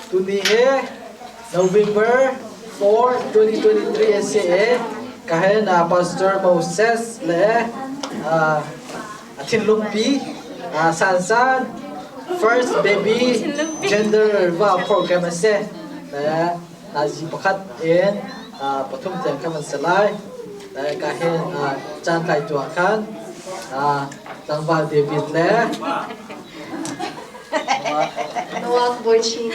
Tuni hi November 4, 2023 a si i ka hen Pastor Moses le a thinlungpi Sansan first baby gender va program a si. Le nazi pakhat in pathum tiang kha man si lai. Le ka hen caan tlaitu ah khan tlangval David le Nawak Bawi Chin.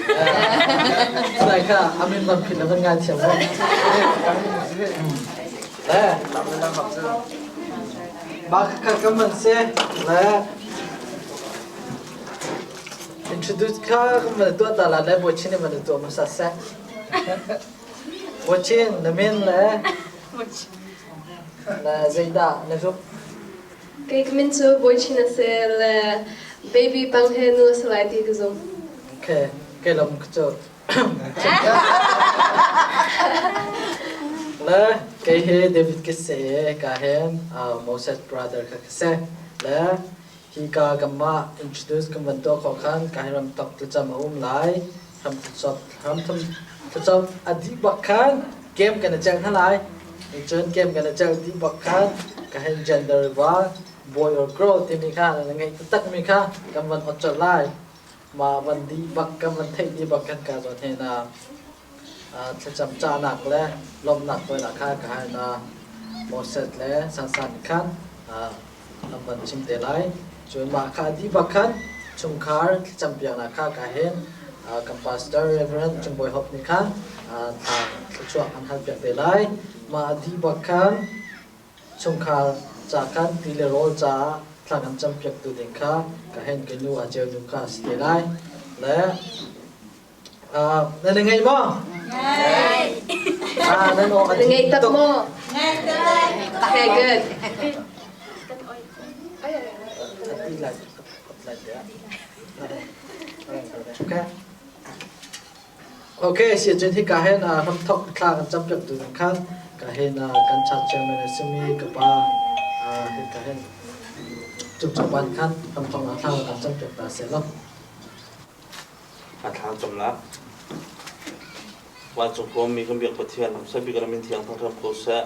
Sai kha amin van phit le van ngai thiam mo. Le ba kha kan man se le introduce kha kan man tuah ta la le Bawi Chin man tuah ma sa se. Bawi Chin na min le le zeidah na zuk Kei ka min cu Bawi Chin a si le baby pang he nu a si lai ti ka zumh. Okay, kei lam ka cu. Le kei hi David ka si i ka hin Moses brother kha ka si. Le hi ka kanmah introduce kan van tuah khawh khan ka hi ram tok thlacam a um lai. Ram thlacam ram thlacam a dih bak khan game kan i celh hna lai. Cun game kan i celh dih bak khan ka hin gender va boy or girl timi kha na ngeih taktakmi kha kan van ot colh lai. Ma van dih bak kan van theih dih bak kan ka zawn he na thlacam cahnak le lawmhnak toinak kha ka hal na Moses le Sansan khan an van chim te lai. Cun mah kha dih bak khan chungkhar thlacam piaknak kha ka hin kan pastor Reverend Cung Bawi Hop nih khan thla thluachuah an hal piak te lai. Mah dih bak khan chungkhar ca khan ti le rawl caah thla kan cam piaktu ding kha ka hen ka nu a ceu nu kha a si te lai. Le nan i ngeih maw? Ngei. Ah, nan aw a Na ngeih tak maw? Okay, good. Okay. Okay, si cun hika hin hramthok thla kan campiak tu ding khan ka hin kan church chairman a simi ka pa hika hin cumcapan khan hramthok thla kan campiak ta se lo. A thla cawmnak Vancung khuami kan biak Pathian sabik ram in thiang thangṭhat ko seh.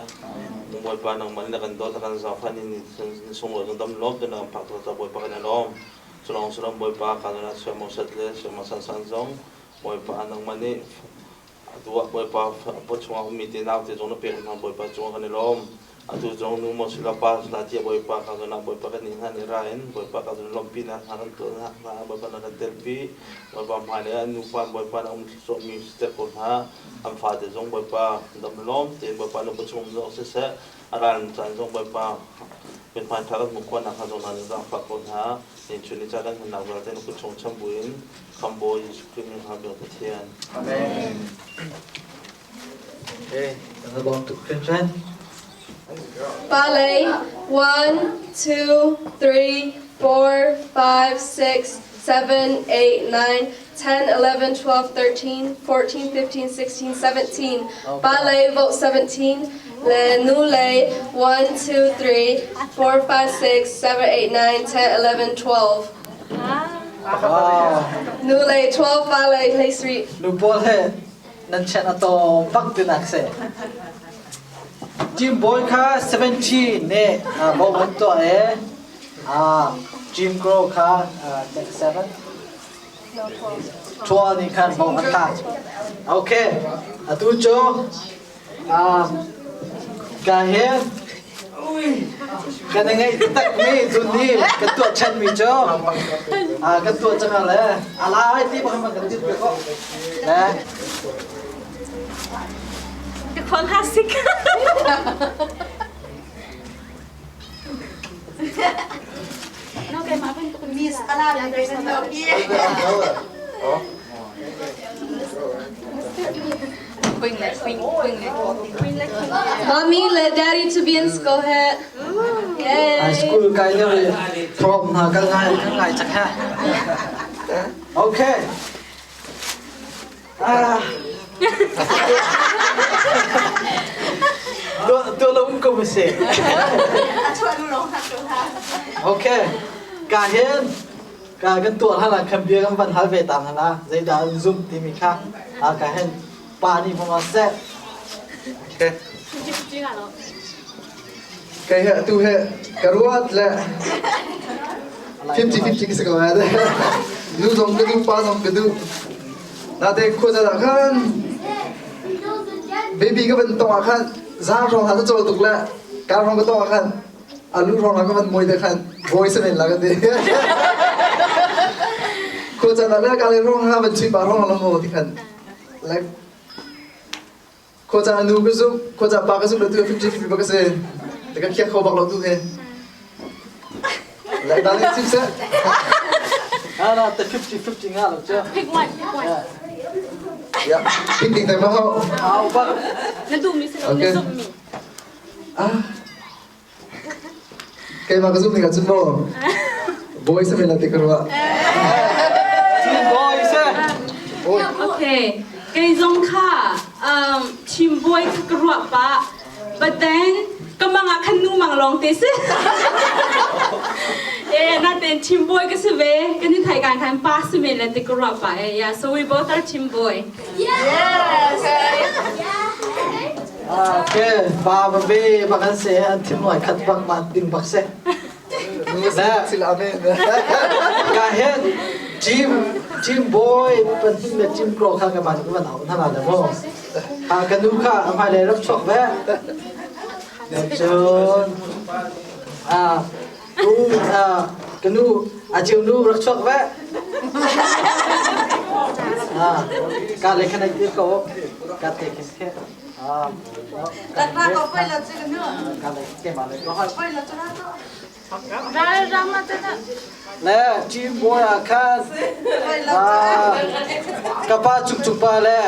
Bawipa nangmah nih na kan dawt na kan zaangfah ni ni sunglawi kan dam lawm te na kan phak ca Bawipa kan i lawm. Culawng sulawng Bawipa ka nun ah Siang Moses le Siang Masan San zong Bawipa nangmah nih atu ah Bawipa paw chungah ummi te naute zong na pek hna Bawipa cungah kan i lawm. Atu zong nu maw sila pa sila tiah Bawipa ka zawn ah Bawipa kan nih hna nih ra in Bawipa ka zawn lawmhpinak hna kan tuah hna Bawipa na kan telpi Bawipa hmailei ah nupa Bawipa na um sawhmi siter ko hna an fate zong Bawipa dam lawm tein Bawipa na chung um zong siseh a ral caan zong Bawipa mithmai ṭha kan hmuh khawh nakhnga zong na zaangfah ko hna ni chun ni ca kan hmannak vialte na kut chung cham buin Khamhbawi Jesuh Khrih min hna biak Pathian. Amen. Okay, kan lawm tuk hringhran. Ballet. 1, 2, 3, 4, 5, 6, 7, 8, 9, 10, 11, 12, 13, 14, 15, 16, 17. Ballet, vote 17. Le Nule, 1, 2, 3, 4, 5, 6, 7, 8, 9, 10, 11, 12. Wow. Nule, 12, Ballet, Play Street. Nu pawl he nan chen a tawm bak tinak si. Team boy kha 17 nih vote an tuah i Jim Crow kha 7 12 nih khan vote an thlak. Okay, atu cu ka hin kan i ngeih taktakmi tuni kan tuah chanmi cu kan tuah cang le a lai ti bak kan dit ve ko le Ka khon ha sik. No kay ma ban ko Miss ala Mommy let daddy to be in school hat. Yay. High school kai lio i prom hna kan ngai kan ngai cak ha. Okay. Ah. Tuah lo um ko ma si. Okay. Ka hin. Ka kan tuah hlan ah khan bia kan van hal ve ta hna la. Zeidah an zumh timi kha ka hen pa nih hmang seh. Okay. Kei he tu he ka ruat le 50-50 ka si ko lai. Nu zong ka duh, pa zong ka duh. Nate khua za ah khan baby ka van tong ah khan zang hrawng hna cawl tuk le kar hrawng ka tong ah khan alu hrawng ah ka van muai te khan boy sa men la ka ti. Khua caan ah le ka le hrawng ha van chui pa hrawng la mo ti khan like khua caan nu ka zuk khua caan pa ka zuk le tu 50 50 ba ka si. Te ka khiak kho bak lo tu he. Le dan in chim seh. Ana te 50-50 nga lo cu. Pick one, pick one. Yeah, pick ding tai ma hau. Au bak. Na duh mi si lo, na zumh mi. Ah. Keimah ka zumh ning ah cun maw? Boy sa men la te ka ruah. Team boy se. Okay. Kei zong kha team boy kha ka ruah pah. But then ka mang ah khan nu mang lawng te si. Eh, na ten team boy ka si ve. Kan in thai kan khan pa si men la te ka ruah pah eh. Yeah, so we both are team boy. Yes. Okay, pa ba be ba kan se an thim noi khat bak ma ding bak se. Ka hen team team boy pan hin le team girl kha ka ban ka ban au na la mo. Ha ka nu kha a hmai le rak chuak ve. Cun a u ka nu a chiu nu rak chuak ve. Ka le khan ai ko ka te khin the. Ka le ke ma le ko ha. Le team boy ah khan ka pa cuk cuk pa le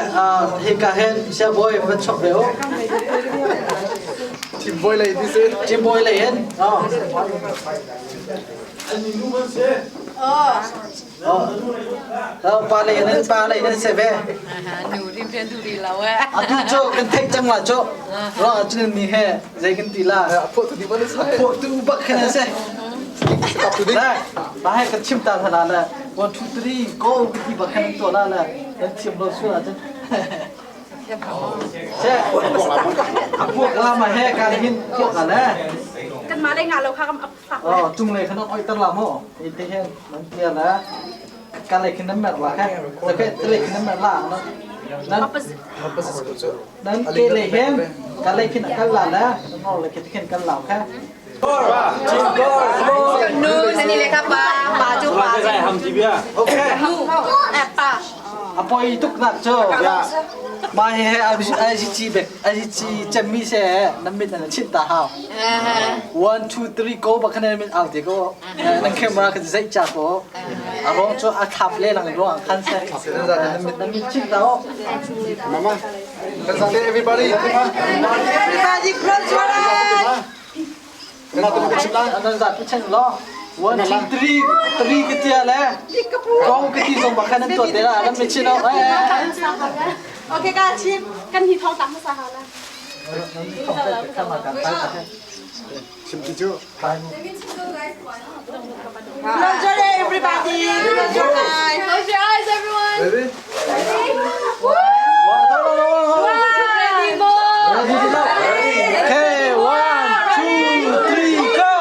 hika hen sia boy van chok ve o. Team boy lei ti si. Team boy lei hen. Oh. Pa lei nan pa lei nan se ve. Atu cu kan theih cang la cu. Ro cun ni he zei kan ti la. Phuah tu di ban si. Phuah tu bak khan se. Lai, ba he kan chim ta thala la. 1 2 3 go ka ti bak khan to la la. Kan thiam lo su la cun. Se. A puak la ma he kan hin puak la. Kan ma le nga lo kha kam Oh, cung lei khan oi tar la mo. I te hen nan tia la. Ka lei khan nan mer la kha. Ta ke te lei khan nan mer la no. Nan nan ke lei hen ka lei khan kal la la. Ngor le ke te khan kal la kha. Nu nani le ka pa pa chu pa. Okay. Apoi tuk nak cho. Ma he he ICC bek ICC chemmi se nan mit an chin ta hau. 1 2 3 go ba khan min out te ko. Nan camera kha zai cha ko. A rong chu a thap le lang rong khan se. Nan mit chin ta ho. Mama. Everybody. Everybody close your eyes. Nan zat chen lo. 1 2 3 3 ka tia le. Go ka ti zong ba khan nan to te la nan mit chin ho. Okay ka chim kan hi thong tak sa ha la. Chim ti chu. Close your eyes, everybody. Close your eyes. Close your eyes, everyone. Ready? Ready, go. Okay, 1 2 3 go.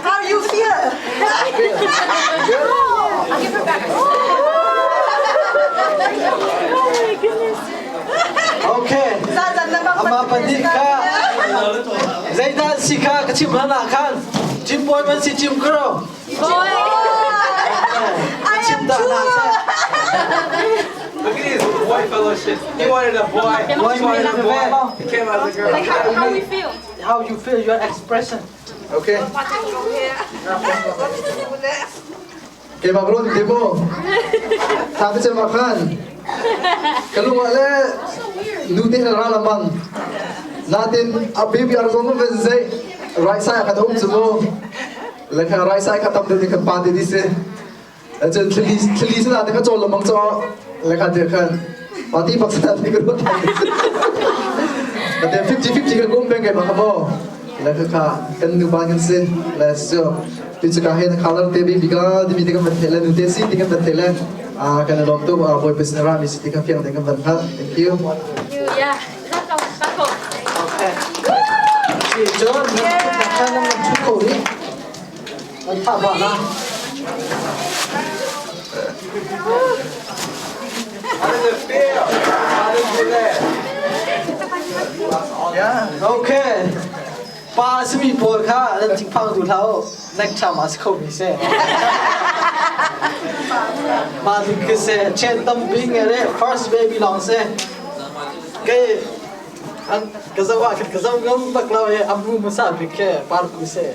How you feel? I'll give her back. Oh my goodness. Okay. Ama pahnih kha zeidah si kha ka chim hlan ah khan Jim boy man si Jim girl. Boy. I am dah na too. Look at his boy fellowship. He wanted a boy. Boy He wanted a boy. He came out as a girl. Like how we feel. How you feel your expression? Okay. Keimah ka ruat ti maw? Thla te cem ah khan ka lung ah le nu te he ral a mang. Natin a baby ar zong van zei right side ah kan um cu mu. Le kha right side kha tam deuh khan pa te di si. Cun thlali thlali sana te kha cawl lamang cho le kha te khan party bak sana te ka ruat. But then 50-50 kan um peng kai ma mo. Le kha kha kan nu ba kan si. Le so tu cu ka hen khalar te bi bika dimi te kan van thele nu te si ti kan van thele a kan lom tu boy business ra mi si ti kan fiang te kan van hal. Thank you. Yeah. Okay. Si John, na na na chu ko ni. An tha ba na. How does it feel? How does it feel? Yeah. Okay. Pa simi pawl kha nan thingphang tu hlah u. Next time a si kho mi si. Ma ding khi si chen tampi nge le first baby lawng si. Kei an ka zoh ah khan ka zoh ngam bak lo i a mu hmasa bik khi parku si.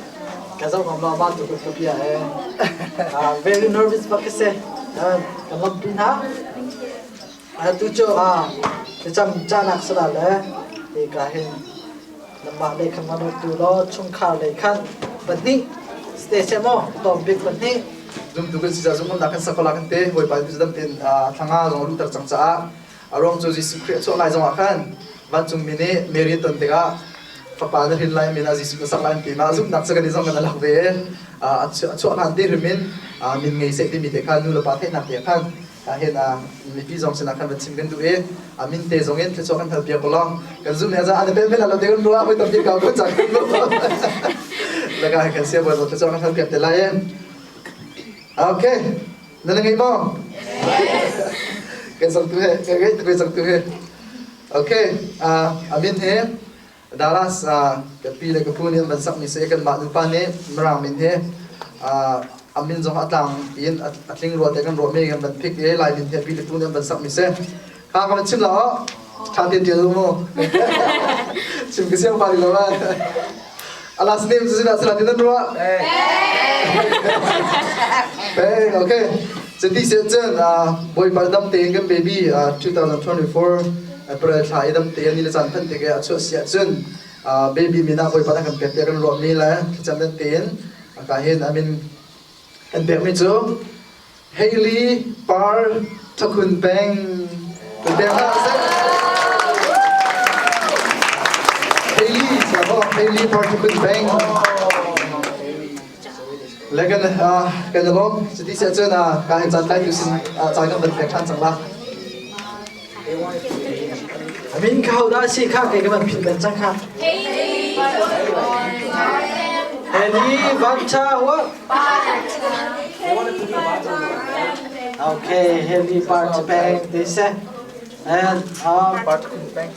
Ka zoh ngam lo ma tu ka bia he. Very nervous bak khi si. Ka lampi hna. Atu cu thlacam cahnak sala le hika hin nanmah lei khan van tu law chungkhar lei khan pahnih ste seh maw tlawm bik pahnih. Zumtu kan si caah zumhnak kan sakola kan te Bawipa cu dam tein thlanga zong a luhter cang caah a ruang cu Jesuh Khrih a chuah lai zongah khan vancungmi nih Mary a ton tikah fapa na hrin lai min ah Jesuh na sak lai an ti ma zumhnak cu kan i zong kan alak ve a chuah hlan te hrim in min ngei seh timi te kha nu le pa theihnak te khan hin mipi zong sinah khan van chim kan duh i a min te zong in thluachuah kan hal piak ulaw kan zum ne za an bel bel lo te kan ruah voi tampi ka ko cang laka kan sia boy thluachuah kan hal piak te lai okay na ngai mo kan sang tu he kan ngai tu sang tu he okay amin he Dallas ka pi le ka pu nih an van sakmi si kanmah nupa nih Mirang min hi a min zong a tlang in a tling rua te kan ruahmi kan van phik i Lai min hi pi le pu nih an van sakmi si. Kha ka van chim la aw. Tha te tial mu. Chim ka siang pa lo la. A last name cu sila sila tin an ruah. Hey, okay. Cuti si cun Bawipa dam tein kan baby 2024 April thla i dam tein ni le caan phanh tik i a chuah si ahcun baby min ah Bawipa kan pek tiah kan ruahmi le thlacam dan tein ka hin a min kan pekmi cu Haley Par Thakun Peng kan pek hna seh. Haley Haley Par Thakun Peng Le kan kan i lawm. Cuti si ahcun ka hin caan tlai tu sin caan kan van pek ṭhan cang la. Amin ka ho dah si kha kei ka van philh bal cang kha. Haley Vancha what? Okay, Haley Part Bank they say. And Part Bank.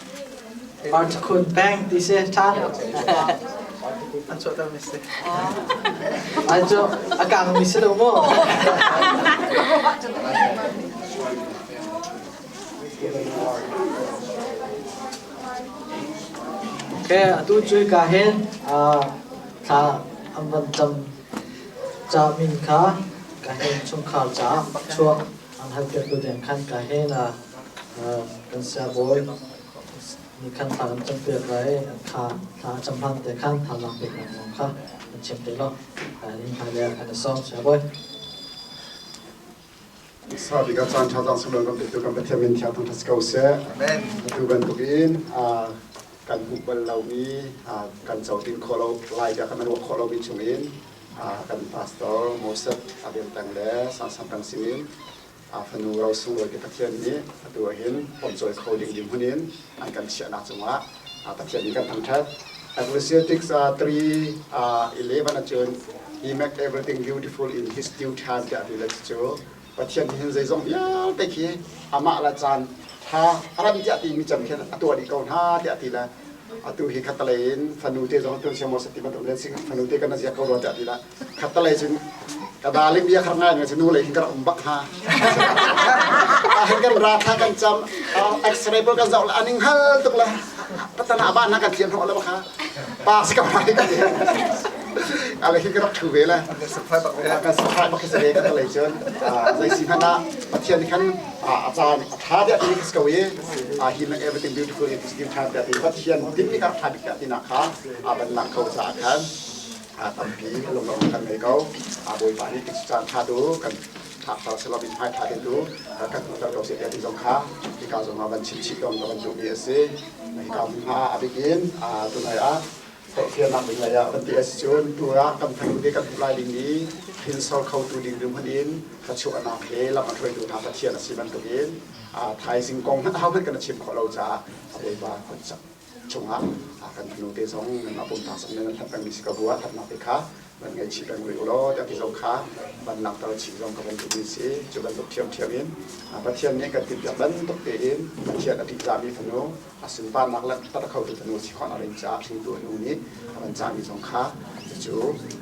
Part Kun Bank they say than. An chuahter mi si. An cu a kang mi si lo maw? Okay, atu cu ka hin thla an van cam ca min kha ka hin chungkhar caah chuah an hal piak tu deng khan ka hin kan siabawi Ni khan thla kan campiak lai kha thla a cam hlan te khan thazaang peknak zong kha kan chim te lo. Ning hmai le kan i sawm sia bawi. Sabi ka caan ṭha cang sunglawi kan petu kan Pathian min thiang thangṭhat si ko seh. Amen. Atu bantukin kan hmuh bal lomi kan cotin khawh lo lai tiah kan ruah khawh lomi chungin kan pastor Moses Abian Peng le Sang Sang Peng sinin Fanu ro sunglawi te Pathian nih atu ahhin pomcawi kho ding dirhmun in an kan chiahnak cungah Pathian nih kan thangṭhat. Ecclesiastes 3:11 ahcun He make everything beautiful in his due time tiah a ti le cucu Pathian nih hin zeizong vialte khi amah le caan ṭha a ram tiah timi cem khin a tuah dih ko hna tiah ti le atu hi khattelei in fanu te zong tun siamo ti bantuk len sing fanu te kan ziak ko rua tiah ti la khattelei cun ka darling bia khar ngai ngai nu lei hin ka rak um bak ha hin kan ra thla kan cam x-ray pol kan zoh la aning hal tuk la patana ba na kan thiam ho la baka pa si ka pai ka ale hi ka rak thu ve la kan supply bak se ve ka lei cun zei si hmanh ah Pathian khan a caan a tha deuh ti ko i he make everything beautiful in his due time ti Pathian ding ni ka tha bik ti nak kha a ban lang ko caah khan tampi lunglawm kan ngei ko. Bawipa nih caan tha tu kan thak selaw in hmai tha te tu kan hmuhter ko seh ti zong kha hika zong ah van chim chih dong ka van duhmi a si. Hika hmunhma a bik in tunai ah Theihfiannak ding lei ah van ti a si cun tu ah kan fanu te kan hmuh lai ding i hrinsor khotu ding dirhmun in thluachuahnak he lam a hruaitu hna Pathian a si bantukin thaizing kong hmanh ahohmanh kan chim khawh lo caah Bawipa kut chungah kan fanu te zong nanmah pumpak zong nan hlat pengmi si ko bu ah hlatnak te kha van ngei chih peng rih u law tiah ti zong kha van langhter chih zong ka van duhmi si. Cu bantuk ṭhiamṭhiam in Pathian nih kan timhpiak bantuk tein Pathian a ṭihzahmi fanu a sunparnak langhter khotu fanu si khawhnak ding caah hringtu a nu nih a van cahmi zong kha cucu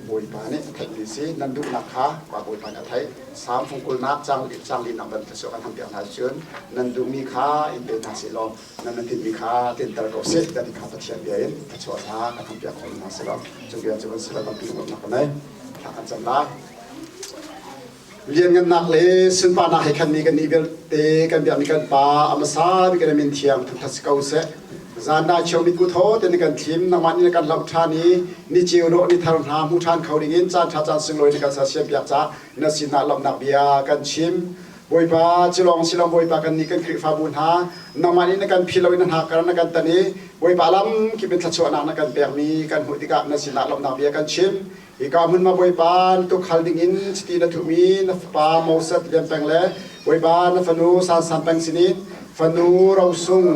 Bawipa nih a theihmi si. Nan duhnak kha Bawipa nih a theih. Salm fungkulnak caang linak ban thluachuah kan hampiak hna cun nan duhmi kha in pe hna seh law nan nan tinhmi kha tlinter ko seh tiah ti kha Pathian bia in thluachuah hna kan hampiak khawh hna seh law cu bia cu van si lo tampi lungruatnak ka nei. Thla kan cam lai. Lianngannak le sunparnak he khan ni kan nih vialte kan biakmi kan Pa a hmasa bik in a min thiang thangṭhat si ko seh. Zan dai cheu mitku thaw te ni kan thim nangmah nih na kan hlauh ṭhan i ni ceu dawh ni thar hna hmu ṭhan kho ding in caan ṭha caan sunglawi na kan sersiam piak caah na sinah lawmhnak bia kan chim. Bawipa cu lawng si lo Bawipa kan nih kan Khrihfabu hna nangmah nih na kan phil lo in na hna kar na kan tan i Bawipa lam kip in thluachuahnak na kan pekmi kan hmuh tikah na sinah lawmhnak bia kan chim. Hika hmun ma Bawipa na tukhal dingin chiti na thuhmi na fapa Moses lian peng le Bawipa na fanu Sansan peng sinin fanu rosung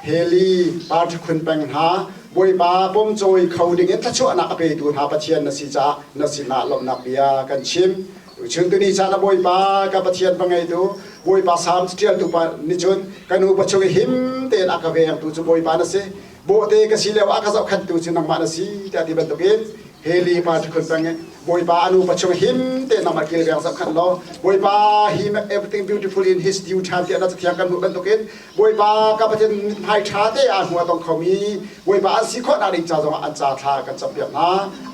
Heli Parṭhakhun peng hna Bawipa pawmcawi kho dingin thluachuahnak a petu hna Pathian na si caah na sinah lawmhnak bia kan chim. Tuchun tuni caan ah Bawipa ka Pathian va ngeitu Bawipa Salm ṭialtu pa nih cun ka nu pa chung i him tein a ka vengtu cu Bawipa na si. Bawhte ka si lio ah ka zohkhenhtu cu nangmah na si tiah ti bantukin Heli pa ṭhukhun peng i Bawipa a nu pa chung him te nangmah kilveng zohkhanh law Bawipa he make everything beautiful in his due time tiah na cathiang kan hmuh bantukin Bawipa ka Pathian mithmai ṭha te aa hmu a tong khomi Bawipa an si khawhnak ding ca zongah an ca thla kan campiak hna.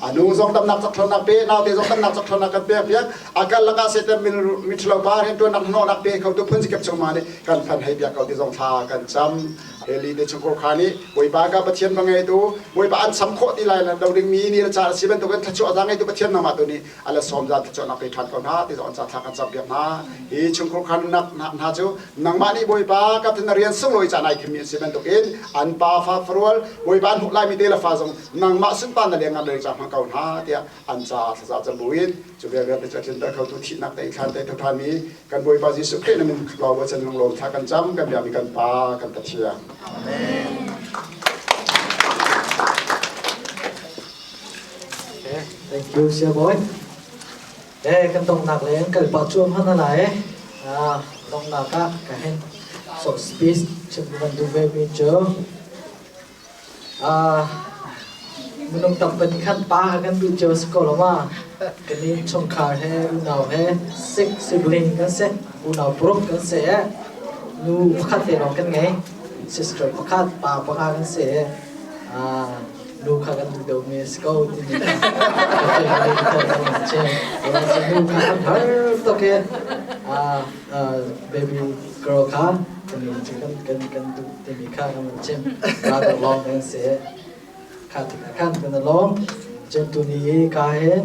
A nu zong damnak cakṭhawnnak pe, naute zong damnak cakṭhawnnak kan pek piak. A kal lakah Satan miṭhalo pa rianṭuannak hnawhnak pe khotu phun sikep chungma nih kan phan hei piak ko ti zong thla kan cam. Heli te chungkhur kha nih Bawipa ka Pathian va ngeitu Bawipa an cham khawh ti lai lo dingmi ni le caan a si bantukin thluachuah za ngeitu Pathian nangmah tu nih a le sawm zan thluachuahnak pe ṭhan ko hna ti zong an ca thla kan campiak hna. Hi chungkhur kha nunnak hna cu nangmah nih Bawipa ka thin na rian sunglawi caan ai thimmi an si bantukin an pa fa farual Bawipa an hmuh laimi te le fa zong nangmah sunpa na leng ngam le ca hmang ko hna tiah an ca thlaza cam buin cu vialte cu a tlinter khotu thihnak te thlan te thothanmi kan Bawipa Jesuh Khrih na min law chan lunglawm thla kan cam kan biakmi kan Pa kan Pathian. Amen. Okay, thank you, Sia Boy. Eh, kan dongnak le kal pa chuam han ala eh. Ah, dongnak ah ka hen so speech chim van du ve mi chu. Minung tampi nih khan pa kha kan duh cio a si ko lo ma? Kan innchungkhar he unau he six sibling kan si. Unau paruk kan si. Nu pakhat te lawng kan ngei. Sister pakhat, pa panga kan si. Nu kha kan duh deuhmi a si ko timi nu kha an har tuk i baby girl kha kan kan kan duh timi kha kan van chim. Brother lawng kan si. Kha tikah khan kan i lawm. Cun tuni i ka hin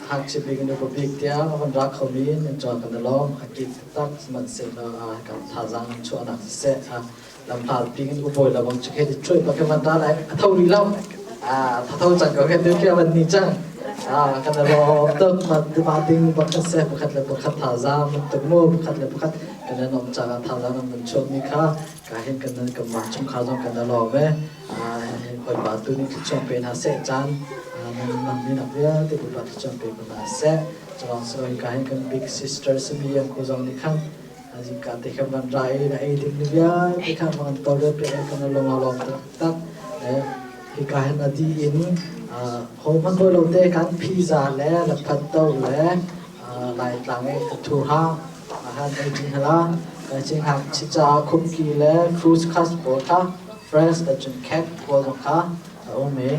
hngakchia bik in upa bik tiang a van ra khomi nan cawng kan i lawm. A kik taktak sihmanhsehlaw kan thazaang an chuahnak siseh lamhlat bik in ubawi la bang cu khe ti chuai pa khe van ra lai a tho rih lo. A tho cang ko khe tu khi a van ni cang. Kan lawm tuk ma ding pakhat se pakhat le pakhat thazaang tuk mu pakhat le pakhat kan nan om caah thazaang nan kan chuak mi kha ka hin kan nan kan mah chungkhar zong kan lawm e. Bawipa tu nih thluachuah pe hna seh caan nan man mi nak vialte Bawipa thluachuah pe ko hna seh. Cawang soi ka hin kan big sister simi yang ko zong nih khan zingka te khan van ra i na ei ding ni vialte khan van tawlrel pe kan lung a lawm taktak. Hika hin a di in ho hmanh hawi lo te kan pizza le laphat to le Laitlang i thu hang han ei ding hala cing hak chicha khumki le fruits khas pawl kha fresh le cun cake pawl zong kha a um i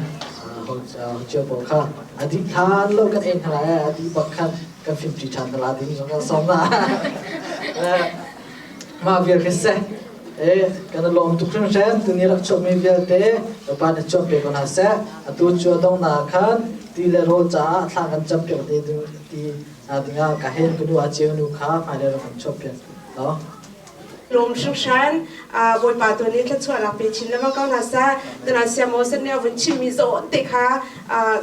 ho cio pawl kha a dih than lo kan ei hna lai a dih bak khan kan fimṭi ṭhan hna la ding zong kan sawm na mah vial khi seh kan i lawm tuk hringhran tuni rak chuakmi vialte Bawipa nih chuak pe ko hna seh atu cu a donghnak ah khan ti le rawl caah thla kan campiak te ding ti dingah ka hen ka nu a ceu nu kha hmailei rak kan chuahpiak no Lawm hringhran Bawipa tu nih thluachuahnak pe chin lengmang ko hna seh. Tuna sia Moses nih a vun chimmi zawn te kha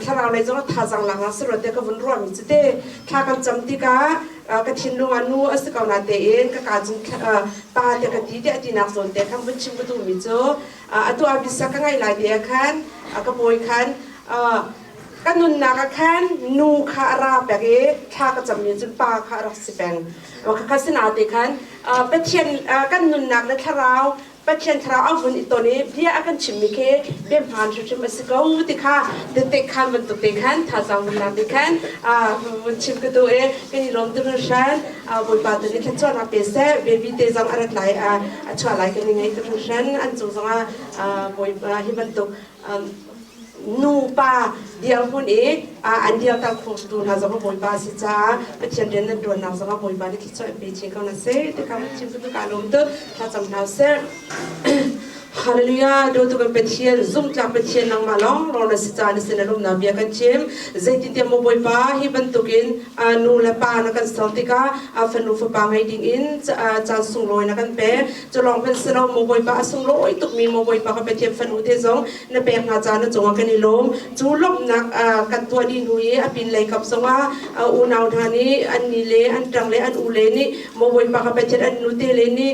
thlarau lei zong thazaang lak nak si rua te ka vun ruahmi cu te thla kan cam tikah ka thinlung ah nu a si ko na tein ka ka cun pa te ka ti tiah tinak zawn te khan vun chim ka duhmi cu atu ah bisa ka ngaih lai te ah khan ka bawi khan ka nunnak ah khan nu kha a ra pek i thla ka cammi cun pa kha a rak si peng kha sinate khan Pathian kan nunnak le thlarau Pathian thlarau a vun i ton i bia a kan chimmi khi bia hmaan hrimhrim a si ko ti kha tehte khan bantuk te khan thazaang vunnak te khan vun chim ka duh i kan i lawm tuk hringhran. Bawipa tu nih thluachuahnak pe seh. Baby te zong a rat lai a chuah lai kan i ngaih tuk hringhran. An cung zongah Bawipa hi bantuk nupa dirhmun i an dirter khotu hna zong Bawipa a si caah Pathian rian nan ṭuannak zongah Bawipa nih thluachuah in pe chin ko hna seh ti kha chim cu ka lawm tuk thlacam hna seh. Hallelujah dawtu kan Pathian zumtlak Pathian nangmah lawng lawng na si caah na sin a lawmnak bia kan chim zeitintiah maw Bawipa hi bantukin nu le pa na kan ser tikah fanu fapa ngei ding in caan sunglawi na kan pek cu lawng hmanh si lo maw Bawipa a sunglawi tukmi maw Bawipa ka Pathian fanu te zong na pek hna ca na cungah kan i lawm. Cu lawmhnak kan tuah dih hnu i a pinlei kap zongah unau hna nih an ni le an ṭang le an u le nih maw Bawipa ka Pathian an nute le nih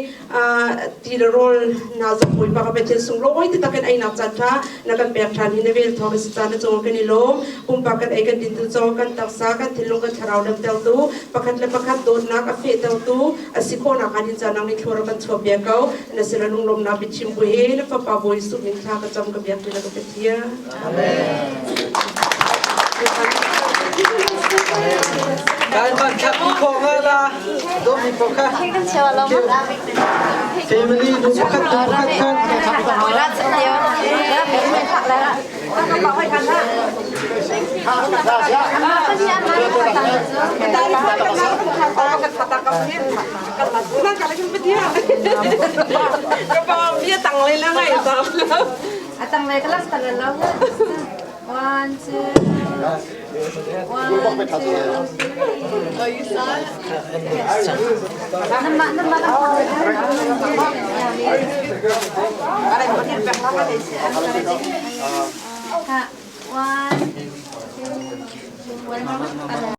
ti le rawl hna zong Bawipa ka Pathian sunglawi taktak in einak caan ṭha na kan pek ṭhan hi na vel thawng na si ca na cungah kan i lawm. Pumpak kan ei kan din tu cawng kan taksa kan thinlung kan thlarau damtertu pakhat le pakhat dawtnak a fehtertu a si khawhnak hnga din ca nang nih thlua kan chuah piak ko na sila lunglawmnak biachim bu he na fapa Bawi Jesuh min thla ka cam ka biak ti na ka Pathian. Kan van thak mi kho nga la dom mi kho kha family nu pakhat nu pakhat khan One, two, one, two. Oh, you saw it? One, two, one.